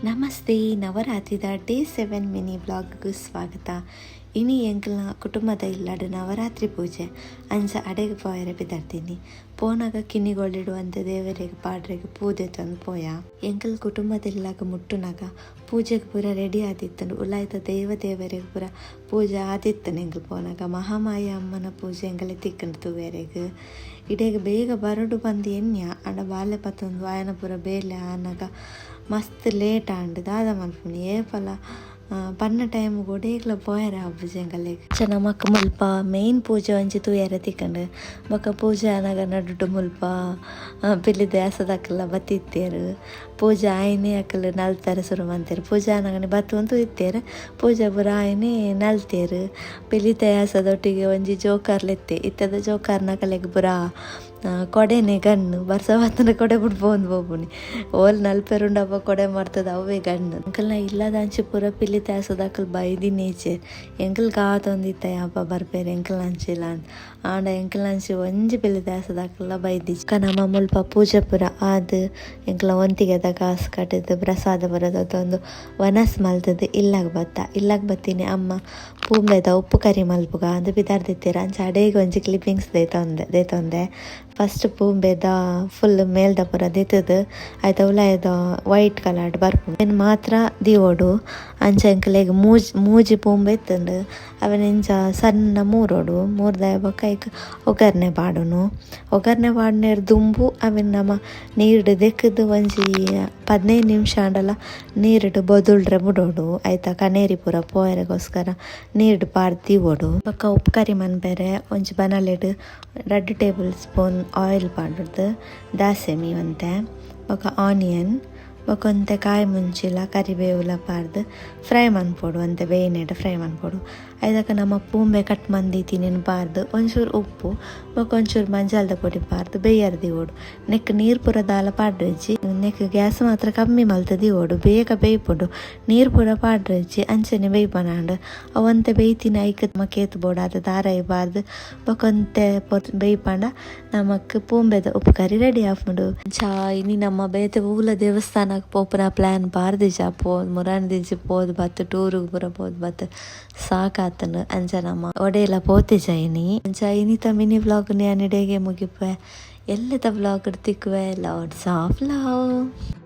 Namaste, ನವರಾತ್ರಿದ day 7 mini ವ್ಲಾಗ್‌ಗೂ ಸ್ವಾಗತ. ಇನಿ ಎಂಕಲ್ನ ಕುಟುಂಬದ ಇಲ್ಲಡ್ ನವರಾತ್ರಿ ಪೂಜೆ. ಅಂಚ ಅಡೆಗ್ ಪೋಯೆರೆ ಪಿದಡ್ದಿನಿ. ಪೋನಗ ಕಿನ್ನಿಗೋಳಿಡ್ ದೇವೆರೆಗ್ ಪಾಡ್ರೆಗ್ ಪೂ ದೆತ್ತೊಂದು ಪೋಯ. ಎಂಕಲ್ ಕುಟುಂಬದ ಇಲ್ಲಗ್ ಮುಟ್ಟುನಗ ಪೂಜೆಗ್ ಪೂರ ರೆಡಿ ಆದಿತ್ತುಂಡು. ಉಲಾಯಿದ ದೈವ ದೇವೆರೆಗ್ ಪೂರ ಪೂಜೆ ಆದಿತ್ತುಂಡು. ಎಂಕಲ್ ಪೋನಗ ಮಹಾಮಾಯಿ ಅಮ್ಮನ ಪೂಜೆ ಎಂಕಲೆ ತಿಕ್ಕುಂಡು ತೂವೆರೆಗ್. ಇಡೆಗ್ ಬೇಗ ಬರೊಡು ಪಂದ್ ಎನ್ಯ, ಆಂಡ ಬಾಲೆ ಪತ್ತೊಂದು ಆಯನ ಪೂರ ಬೇಲೆ ಆನಗ ಮಸ್ತ್ ಲೇಟ್ ಆಂಡ್. ದಾದ ಮಲ್ಪುನಿ, ಏಪಲ ಪನ್ನ ಟೈಮ್ ಒಡೇಗ್ಲ ಪೋಯೆರೆ ಆಪುಜಿ ಎಂಕಲೆಗ್. ಅಂಚ ನಮಕ್ ಮುಲ್ಪ ಮೇನ್ ಪೂಜೆ ಒಂಜಿ ತೂಯೆರೆ ತಿಕ್ಕುಂಡು. ಬೊಕ ಪೂಜೆ ಆನಗ ನಡುಟು ಮುಲ್ಪ ಪಿಲಿ ದ್ಯಾಸದಕಲ್ಲ ಬತ್ತಿತ್ತೆರ್. ಪೂಜೆ ಆಯಿನೇ ಅಕುಲು ನಲ್ತಾರೆ ಸುರು ಮಂತೆರ್. ಪೂಜೆ ಆನಗನೆ ಬತ್ತೊಂದು ಇತ್ತೆರ್. ಪೂಜೆ ಪೂರ ಆಯಿನೇ ನಲ್ತೆರ್. ಪಿಲಿ ತಯಾಸದೊಟ್ಟಿಗೆ ಒಂಜಿ ಜೋಕರ್ಲೆತ್ತೆ. ಇತ್ತದ ಜೋಕರ್ನಕಲೆಗ್ ಪೂರ ಕೊಡೆನೆ ಗಣ್ಣು. ಬರ್ಸ ಬತ್ತಂಡ ಕೊಡೆ ಬುಡ್ ಪೋಂದು ಪೋಪುನಿ. ಓಲ್ ನಲ್ಪೆರುಂಡಪ್ಪ ಕೊಡೆ ಮರ್ತದ, ಅವೇ ಗಣ್ಣು. ಎಂಕಲ್ನ ಇಲ್ಲದಂಚಿ ಪೂರ ಪಿಲಿ ತ್ಯಾಸದಕುಲು ಬೈದಿನೇಚೆ. ಎಂಕಲ್ ಕಾತೊಂದಿತ್ತ, ಯಾಪ ಬರ್ಪೆರ್ ಎಂಕಲ್ನಂಚಿಲ. ಆಂಡ ಎಂಕಲ್ನಂಚಿ ಒಂಜಿ ಪಿಲಿ ತ್ಯಾಸದಕಲ್ಲ ಬೈದಿಜಿ. ನಮ್ಮ ಮುಲ್ಪ ಪೂಜೆ ಪೂರ ಆದ್, ಎಂಕಲ್ನ ಒಂತಿಗೆದ ಕಾಸು ಕಟ್ಟಿದ್, ಪ್ರಸಾದ ಪೂರ ದೆತ್ತೊಂದು, ವನಸ್ ಮಲ್ತದ್ ಇಲ್ಲಗ್ ಬತ್ತ. ಇಲ್ಲಗ್ ಬತ್ತಿನಿ ಅಮ್ಮ ಪೂಂಬೆದ ಉಪ್ಪು ಕರಿ ಮಲ್ಪುಗ ಅಂದ್ ಪಿದಾರ್ದಿತ್ತೆರ್. ಅಂಚ ಅಡೇಗ್ ಒಂಜಿ ಕ್ಲಿಪ್ಪಿಂಗ್ಸ್ ದೇತೊಂದೆ ದೇತೊಂದೆ. ಫಸ್ಟ್ ಪೂಂಬೆದ ಫುಲ್ ಮೇಲ್ದ ಪೂರ ದೆತ್ತುದು, ಐತ ಉಲಾಯಿದ ವೈಟ್ ಕಲರ್ ಬರ್ಪುಂಡು, ಅವೆನ್ ಮಾತ್ರ ದೀವೊಡು. ಅಂಚ ಎಂಕಲೆಗ್ ಮೂಜಿ ಮೂಜಿ ಪೂಂಬೆ ಇತ್ತುಂಡು. ಅವೆನ್ ಇಂಚ ಸಣ್ಣ ಮೂರೊಡು. ಮೂರ್ದಾಯ ಬೊಕ್ಕ ಐಕ್ ಒಗ್ಗರಣೆ ಪಾಡುನು. ಒಗ್ಗರಣೆ ಪಾಡುನೆರ್ ದುಂಬು ಅವೆನ್ ನಮ ನೀರ್ಡ್ ದೆಕ್ಕುದು ಒಂಜಿ 15 ನಿಮಿಷ ಆಂಡಲ ನೀರ್ಡ್ ಬೊದುಲ್ರೆ ಬುಡೊಡು. ಐತ ಕನೇರಿ ಪೂರ ಪೋಯೆರೆಗೋಸ್ಕರ ನೀರ್ಡ್ ಪಾಡ್ದ್ ದೀವೊಡು. ಬೊಕ್ಕ ಉಪ್ಪು ಕರಿ ಮನ್ಪೆರೆ ಒಂಜಿ ಬನಲೆಡ್ 2 ಟೇಬಲ್ ಸ್ಪೂನ್ ಆಯಿಲ್ ಪಾಡ್ದು, ದಾಸೆಮಿ ಒಂತೆ, ಬೊಕ್ಕ ಆನಿಯನ್, ಬೊಕ್ಕ ಒಂತೆ ಕಾಯಿ ಮುಂಚಿಲ ಕರಿಬೇವುಲ ಪಾಡ್ದು ಫ್ರೈ ಮನ್ಪೊಡು. ಒಂತೆ ಬೇಯ್ನೆಡ್ ಫ್ರೈ ಮನ್ಪೊಡು. ಐದಕ ನಮ್ಮ ಪೂಂಬೆ ಕಟ್ ಮಂದಿತ್ತಿನೆನ್ ಪಾಡ್ದು, ಒಂಚೂರು ಉಪ್ಪು ಬೊಕ್ಕ ಒಂಚೂರು ಮಂಜಲ್ದ ಪೊಡಿ ಪಾಡ್ದು ಬೇಯರ್ ದೀವೊಡು. ನೆಕ್ ನೀರು ಪೂರ ದಾಲ ಪಾಡ್ರೆಜ್ಜಿ. ನೆಕ್ ಗ್ಯಾಸ್ ಮಾತ್ರ ಕಮ್ಮಿ ಮಲ್ತ್ ದೀವೊಡು. ಬೇಗ ಬೇಯ್ಪುಂಡು. ನೀರು ಪೂರ ಪಾಡ್ರೆಜ್ಜಿ, ಅಂಚನೆ ಬೇಯ್ಪನಾಂಡ್. ಅವು ಒಂತೆ ಬೇಯ್ತಿನ ಐಕ್ ನಮಕ್ ಬೋಡಾದ್ ತಾರಾಯಿ ಪಾಡ್ದು ಬೊಕ್ಕ ಒಂತೆ ಬೇಯ್ಪಂಡ ನಮಕ್ ಪೂಂಬೆದ ಉಪ್ಪು ಕರಿ ರೆಡಿ ಆಪುಂಡು. ಅಂಚ ಇನಿ ನಮ್ಮ ಬೇತೆ ಒವ್ಲ ದೇವಸ್ಥಾನಗ್ ಪೋಪುನ ಪ್ಲಾನ್ ಪಾರ್ದಿಜ. ಪೋ ಮುರಾನಿ ಪೋದು ಬತ್ತು, ಟೂರುಗ್ ಪೂರ ಪೋದು ಬತ್ತು ಸಾಕಾತುಂಡು. ಅಂಚ ನಮ್ಮ ಒಡೇಲ ಪೋತಿಜ ಇನಿ. ಅಂಚ ಇನಿತ ಮಿನಿ ವ್ಲಾಗ್ ಯಾನ್ ಇಡೆಗೆ ಮುಗಿಪೆ. ಎಲ್ಲೆದ ವ್ಲಾಗ್ ತಿಕ್ಕುವೆ. Lots of love.